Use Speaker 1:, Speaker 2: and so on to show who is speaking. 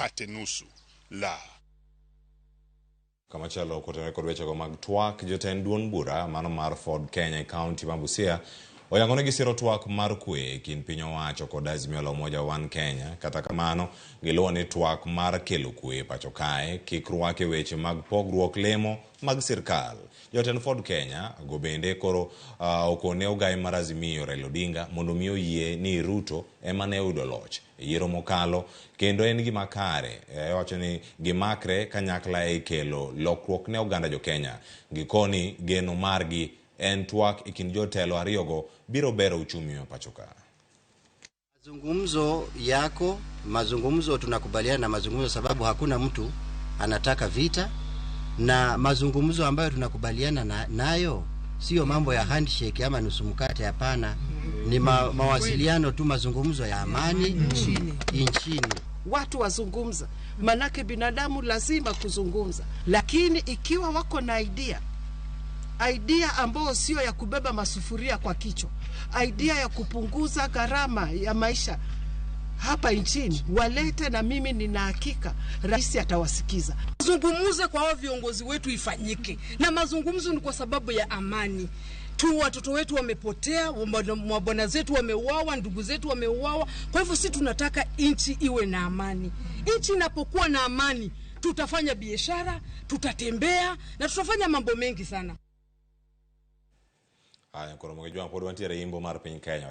Speaker 1: mkate nusu. La!
Speaker 2: Kamachielo kotenore kod wechego mag twak, jotend duond bura mano mar Ford Kenya e kaunti ma Busia oyango ni gisiro twak mar kwe e kind piny owacho kod Azimio la Umoja One Kenya. Kata kamano, giluwo ni twak mar kelo kwe e pacho kae kik rwak e weche mag pogruok lemo mag sirkal. Jotend Ford Kenya go bende koro okone ogai mar Azimio Raila Odinga mondo mi oyie ni Ruto ema ne oyudo loch e yiero mokalo kendo en gima kare. Owacho ni gimakre kanyakla e kelo lokruok ne oganda jo Kenya. Gikoni geno margi en twak e kind jotelo ariyogo biro bero uchumi wa pacho ka.
Speaker 3: Mazungumzo yako, mazungumzo tunakubaliana na mazungumzo, sababu hakuna mtu anataka vita, na mazungumzo ambayo tunakubaliana nayo sio mambo ya handshake ama nusu mkate, hapana. Ni mawasiliano tu, mazungumzo ya amani nchini.
Speaker 4: Watu wazungumza, manake binadamu lazima kuzungumza, lakini ikiwa wako na idea ambayo sio ya kubeba masufuria kwa kichwa, idea ya kupunguza gharama ya maisha hapa nchini walete, na mimi nina hakika rais atawasikiza.
Speaker 5: Mazungumzo kwa hao viongozi wetu ifanyike, na mazungumzo ni kwa sababu ya amani tu. Watoto wetu wamepotea, mabwana zetu wameuawa, ndugu zetu wameuawa. Kwa hivyo sisi tunataka nchi iwe na amani. Nchi inapokuwa na amani, tutafanya biashara, tutatembea na tutafanya mambo mengi sana.
Speaker 2: Haya, koro Mogi Jwang' pod wantiere e imbo mar piny Kenya.